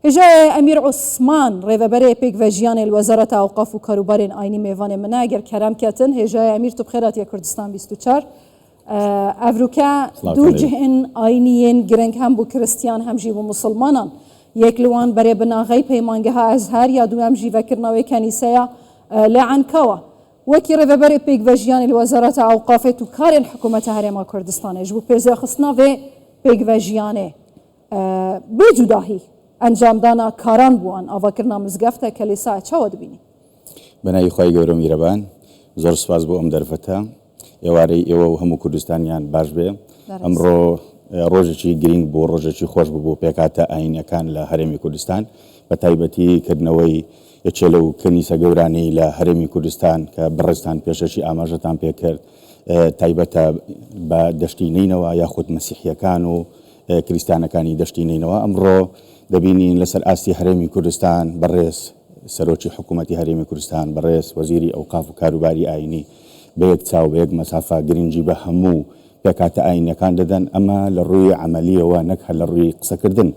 هێژایە ئەمیر عوسمان ڕێڤەبەرێ پێکڤە ژیانێ لە وەزارەتە ئەوقاف و کاروبارێن ئاینی مێڤانێ منە ئەگەر کەرەم کەتن هێژایە ئەمیر تو بخێر هاتیە کوردستان 24 ئەڤروکە دوو جهن ئاینیێن گرنگ هەم بو کرستیان هەم ژی بو موسڵمانان یەک لوان بەرێ بناغەی پەیمانگەها ئەزهەر یا دووەم ژی ڤەکردنەوەی کەنیسەیە لە عەنکاوە وەکی ڕێڤەبەرێ پێکڤە ژیانێ لە وەزارەتە ئەوقافێ تو کارێن حکوومەتە هەرێما کوردستانێ ژ بو پێشخستنا ڤێ پێکڤە ژیانێ بێ جوداهی ئەنجامدانا کاران بووان ئاڤاکردنا مزگەفتە کەلێسا چاوا دبینی؟ بەناوی خوای گەورەو میرەبان زۆر سوپاس بۆ ئەم دەرفەتە ئێوارەی ئێوە و هەموو کوردستانیان باش بێ ئەمڕۆ ڕۆژێکی گرینگ بوو ڕۆژێکی خۆش بوو بۆ پێکهاتە ئاینیەکان لە هەرێمی کوردستان بە تایبەتی کردنەوەی یەکێ لەو کەنیسە گەورانەی لە هەرێمی کوردستان کە بەڕێزتان پێشەکی ئاماژەتان پێکرد تایبەتە بە دەشتی نەینەوا یاخود مەسیحیەکان و کریستیانەکانی دەشتی نەینەوا. ئەمڕۆ دەبینین لەسەر ئاستی هەرێمی کوردستان بەڕێز سەرۆکی حکوومەتی هەرێمی کوردستان، بەڕێز وەزیری ئەوقاف و کاروباری ئایینی بە یەک چاو، بە یەک مەسافە گرنگی بە هەموو پێکهاتە ئایینییەکان دەدەن. ئەمە لە ڕووی عەمەلییەوە نەک هەر لە ڕووی قسەکردن.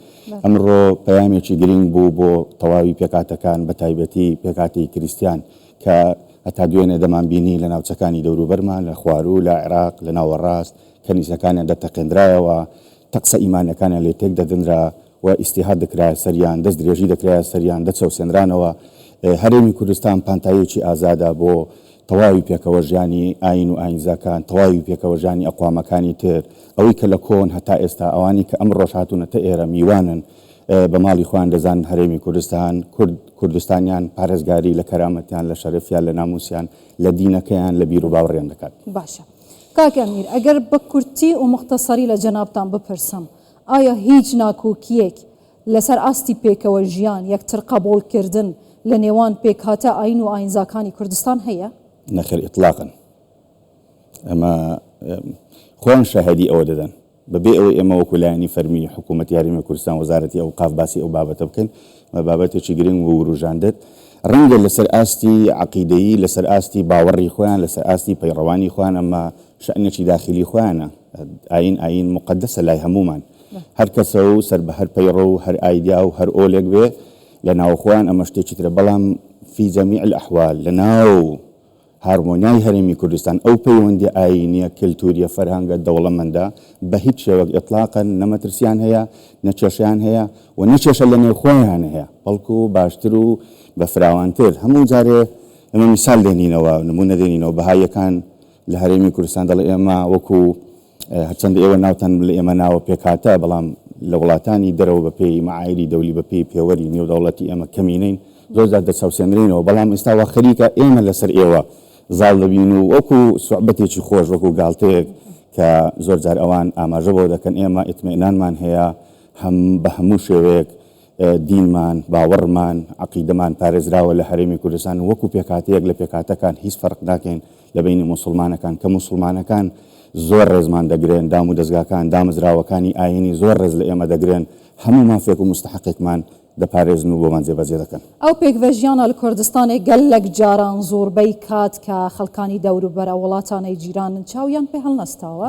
ئەمڕۆ پەیامێکی گرنگ بوو بۆ تەواوی پێکهاتەکان بە تایبەتی پێکهاتەی کریستیان کە هەتا دوێنێ دەمانبینی لە ناوچەکانی دەوروبەرمان لە خواروو، لە عێراق، لە ناوەڕاست، کەنیسەکانیان دەتەقێندرایەوە، تەقسە ئیمانیەکانیان لێ تێک دەدنرا و ئیستیهاد دەکرایە سەریان، دەست درێژی دەکرایە سەریان، دەچەوسێنرانەوە. هەرێمی کوردستان پانتاییەکی ئازادە بۆ تەواوی پێکەوەژیانی ئایین و ئایینزاکان، تەواوی پێکەوەژیانی ئەقوامەکانی تر. ئەوەی کە لە کۆن هەتا ئێستا ئەوانەی کە ئەمڕۆش هاتوونەتە ئێرە میوانن، بە ماڵی خۆیان دەزانن هەرێمی کوردستان، کورد، کوردستانیان پارێزگاری لە کەرامەتیان، لە شەرەفیان، لە نامووسیان، لە دینەکەیان، لە بیروباوەڕیان دەکات. باشە. کاک ئەمیر ئەگەر بە کورتی و موختەسەری لە جەنابتان بپرسم ئایا هیچ ناکۆکییەک لەسەر ئاستی پێکەوە ژیان، یەکتر قەبووڵ کردن لە نێوان پێکهاتە ئایین و ئایینزاکانی کوردستان هەیە؟ نەخێر ئیتڵاقەن. ئەمە خۆیان شاهێدی ئەوە دەدەن. بەبێ ئەوەی ئێمە وەکو لایەنی فەرمی حکوومەتی هەرێمی کوردستان، وەزارەتی ئەوقاف باسی ئەو بابەتە بکەین، ئەمە بابەتێکی گرنگ و وروژاندەر. ڕەنگە لەسەر ئاستی عەقیدەیی، لەسەر ئاستی باوەڕی خۆیان، لەسەر ئاستی پەیڕەوانی خۆیان ئەمە شەئنێکی داخیلی خۆیانە. ئایین ئایین موقەدەسە لای هەموومان. هەر کەسە و سەر بە هەر پەیڕەو و هەر ئایدیا و هەر ئۆلێک بێ لە ناوخۆیان ئەمە شتێکی ترە. بەڵام فی جەمیع الاحوال لە ناو هارمۆنیای هەرێمی کوردستان، ئەو پەیوەندیە ئایینیە، کەلتوریە، فەرهەنگە دەوڵەمەندە بە هیچ شێوەک ئیتڵاقەن نە مەترسیان هەیە، نە کێشەیان هەیە و نە کێشە لە نێوخۆیان هەیە، بەڵکو باشتر و بە فراوانتر. هەموو جارێ ئێمە میسال دێنینەوە، نموونە دێنینەوە، بەهاییەکان لە هەرێمی کوردستان دەڵێ ئێمە وەکو هەرچەندە ئێوە ناوتان لە ئێمە ناوە پێکهاتە، بەڵام لە وڵاتانی دەرەوە بە پێی مەعایری دەولی، بە پێی پێوەری نێودەوڵەتی ئێمە کەمینەین، زۆر جار دەچەوسێنرێینەوە، بەڵام ئێستا وا خەریکە ئێمە لەسەر ئێوە زاڵ دەبین و وەکو سوعبەتێکی خۆش، وەکو گاڵتەیەک کە زۆر جار ئەوان ئاماژە بەوە دەکەن، ئێمە ئیتمئینانمان هەیە هەم بە هەموو شێوەیەک دینمان، باوەڕمان، عەقیدەمان پارێزراوە لە هەرێمی کوردستان، وەکو پێکهاتەیەک لە پێکهاتەکان هیچ فەرق ناکەین لە بەینی موسڵمانەکان، کە موسڵمانەکان زۆر ڕێزمان دەگرن، دامودەزگاکان، دامەزراوەکانی ئایینی زۆر ڕێز لە ئێمە دەگرن، هەموو مافێک و موستەحەقێکمان دەپارێزن و بۆمان جێبەجێ دەکەن. ئەو پێکڤەژیانە لە کوردستانێ گەللەک جاران زۆربەی کات کە خەڵکانی دەوروبەر ئەو وڵاتانەی جیرانن چاویان پێ هەڵنەستاوە،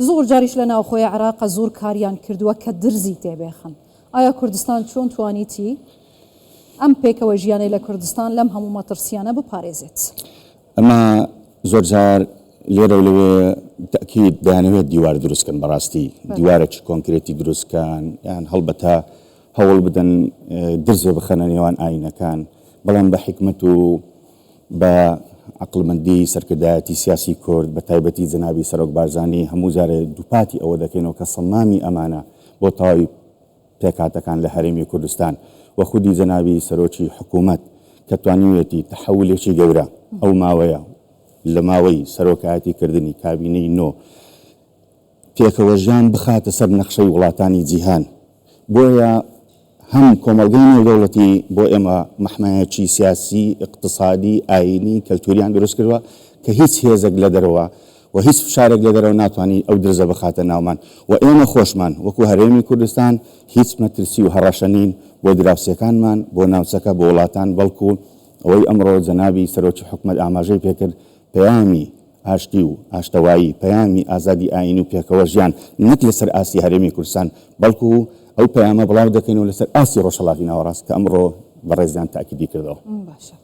زۆر جاریش لە ناوخۆی عێراق زۆر کاریان کردووە کە درزی تێبێخن. ئایا کوردستان چۆن توانیتی ئەم پێکەوە ژیانەی لە کوردستان لەم هەموو مەترسیانە بپارێزێت؟ ئەمە زۆرجار لێرە و لەوێ تەئکید دەیانەوێت دیوار دروست کەن، بەڕاستی دیوارێکی کۆنکرێتی دروست کەن یان هەڵبەتە هەوڵ بدەن درزێ بخەنە نێوان ئایینەکان، بەڵام بە حیکمەت و بە عەقڵمەندی سەرکردایەتی سیاسی کورد بە تایبەتی جەنابی سەرۆک بارزانی هەموو جارێ دووپاتی ئەوە دەکەینەوە کە سەمامی ئەمانە بۆ تەواوی پێکهاتەکان لە هەرێمی کوردستان و خودی جەنابی سەرۆکی حکوومەت کە توانیویەتی تەحەولێکی گەورە ئەو ماوەیە لە ماوەی سەرۆکایەتی کردنی کابینەی نۆ پێکەوەژیان بخاتە سەر نەخشەی وڵاتانی جیهان بۆیە هەم کۆمەڵگەی نێودەوڵەتی بۆ ئێمە مەحمایەکی سیاسی، ئیقتسادی، ئایینی، کەلتووریان دروست کردووە کە هیچ هێزێک لە دەرەوە و هیچ فشارێک لە دەرەوە ناتوانی ئەو درزە بخاتە ناومان و ئێمە خۆشمان وەکو هەرێمی کوردستان هیچ مەترسی و هەڕەشە نین بۆ دراوسێکانمان، بۆ ناوچەکە، بۆ وڵاتان، بەڵکو ئەوەی ئەمڕۆ جەنابی سەرۆکی حکومەت ئاماژەی پێکرد پەیامی. ئاشتی و ئاشتەوایی، پەیامی ئازادی ئایین و پێکەوە ژیان نەک لەسەر ئاستی هەرێمی کوردستان، بەڵکو ئەو پەیامە بڵاو دەکەینەوە لەسەر ئاستی ڕۆژهەڵاتی ناوەڕاست کە ئەمڕۆ بەڕێزیان تاکیدی کردەوە. باشە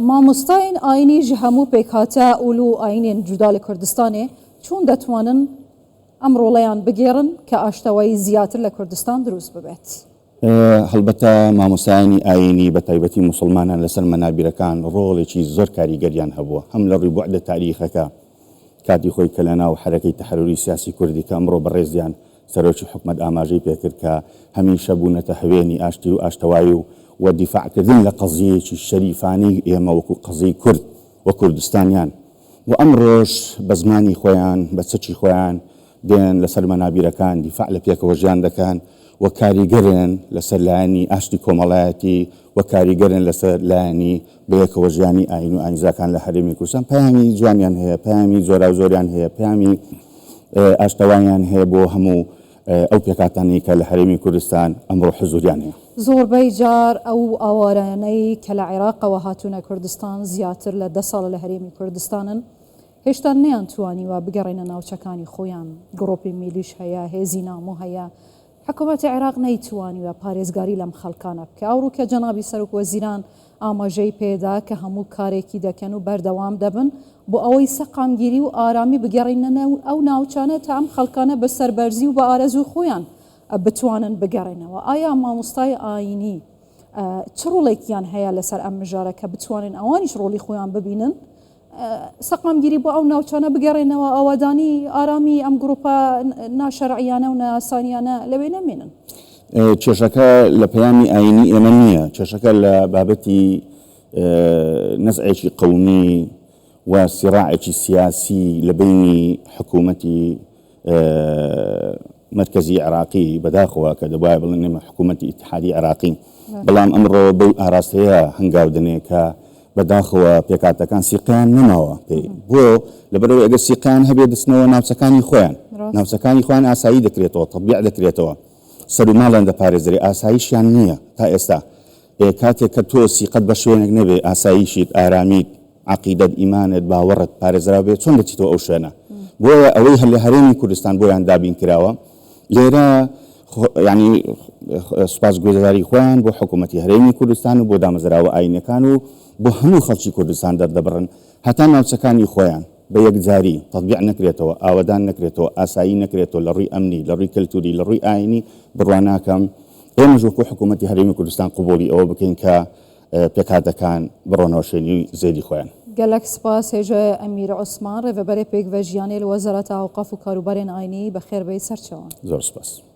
مامۆستایên ئایینی ji hemû pêkhate ol û ayînên cuda li Kurdistanê çûn دەتوانن ئەم ڕۆڵەیان بگێڕن کە ئاشتەوایی زیاتر لە کوردستان دروست ببێت؟ هەڵبەتە مامۆستایانی ئایینی بە تایبەتی موسڵمانان لەسەر مەنابیرەکان ڕۆڵێکی زۆر کاریگەریان هەبووە هەم لە ڕووی بوعدە تاریخەکە کاتی خۆی کە لەناو حەرەکەی تەحەروری سیاسی کوردی کە ئەمڕۆ بەڕێزیان سەرۆکی حکومەت ئاماژەی پێکرد کە هەمیشە بوونەتە هەوێنی ئاشتی و ئاشتەوایی و و دیفاعکردن لە قەزیەیەکی شەریفانەی ئێمە وەکو قەزیەی کورد و کوردستانیان و ئەمڕۆش بە زمانی خۆیان بە چەکی خۆیان دێن لەسەر مەنابیرەکان دیفاع لە پێکەوە ژیان دەکەن و کاریگەرن لەسەر لایەنی ئاشتی کۆمەڵایەتی و کاریگەرن لەسەر لایەنی بەیەکەوە ژیانی ئایین و ئایینزاکان لە هەرێمی کوردستان پەیامی جوانیان هەیە پەیامی جۆراوجۆریان هەیە پەیامی ئاشتەواییان هەیە بۆ هەموو ئەو پێکهاتانەی کە لە هەرێمی کوردستان ئەمڕۆ حزوریان هەیە. زۆربەی جار ئەو ئاوارانەی کە لە عێراقەوە هاتوونە کوردستان زیاتر لە دە ساڵە لە هەرێمی کوردستانن هێشتا نەیانتوانیوە بگەڕێنە ناوچەکانی خۆیان، گڕۆپی میلیش هەیە، هێزی نامۆ هەیە، حکومەتی عێراق نەیتوانیوە پارێزگاری لەم خەڵکانە بکا، ئەوڕوکە جەنابی سەرۆک وەزیران ئاماژەی پێدا کە هەموو کارێکی دەکەن و بەردەوام دەبن بۆ ئەوەی سەقامگیری و ئارامی بگەڕیننە ئەو ناوچانە تا ئەم خەڵکانە بە سەربەرزی و بە ئارەزووی خۆیان بتوانن بگەڕێنەوە. ئایا مامۆستای ئایینی چ ڕۆڵێکیان هەیە لەسەر ئەم مژارە کە بتوانن ئەوانیش ڕۆڵی خۆیان ببینن سەقامگیری بۆ ئەو ناوچانە بگەڕێنەوە، ئاوادانی، ئارامی ئەم گروپە ناشەرعیانە و نایاسانیانە لەوێ نەمێنن. کێشەکە لە پەیامی ئایینی ئێمە نییە، کێشەکە لە بابەتی نەزعێکی قەومی و سیڕاعێکی سیاسی لە بەینی حکوومەتی مەرکەزی عێراقی، بەداخەوە کە دەبوایە بڵێن ئێمە حکوومەتی ئیتیحادی عێراقین، بەڵام ئەمڕۆ بەو ئاراستەیە هەنگاو دەنێ کە بەداخەوە پێکهاتەکان سیقەیان نەماوە پێی. بۆ؟ لەبەرئەوەی ئەگەر سیقەیان هەبێ دەچنەوە ناوچەکانی خۆیان، ناوچەکانی خۆیان ئاسایی دەکرێتەوە، تەتبیع دەکرێتەوە، سەروماڵیان دەپارێزرێ، ئاسایشیان نییە تا ئێستا. ئێ کاتێک کە تۆ سیقەت بە شوێنێک نەبێ، ئاسایشیت، ئارامیت، عەقیدەت، ئیمانت، باوەڕت پارێزراو بێت، چۆن دەچیتەوە ئەو شوێنە؟ بۆیە ئەوەی هەر لە هەرێمی کوردستان بۆیان دابین کراوە، لێرە یانی سوپاسگوزاری خۆیان بۆ حکوومەتی هەرێمی کوردستان و بۆ دامەزراوە ئایینەکان و بۆ هەموو خەڵکی کوردستان دەردەبڕن هەتا ناوچەکانی خۆیان بە یەکجاری تەتبیع نەکرێتەوە، ئاوەدان نەکرێتەوە، ئاسایی نەکرێتەوە لە ڕووی ئەمنی، لە ڕووی کەلتووری، لە ڕووی ئایینی، بڕوا ناکەم ئێمەش وەکوو حکوومەتی هەرێمی کوردستان قبووڵی ئەوە بکەین کە پێکهاتەکان بڕۆنەوە شوێنی زێدی خۆیان. گەلەک سپاس هێژایە ئەمیر عوسمان ڕێڤەبەرێ پێکڤە ژیانێ لە وەزارەتا ئەوقاف و کاروبارێن ئاینیی بەخێر بێی سەرچاوان. زۆر سپاس.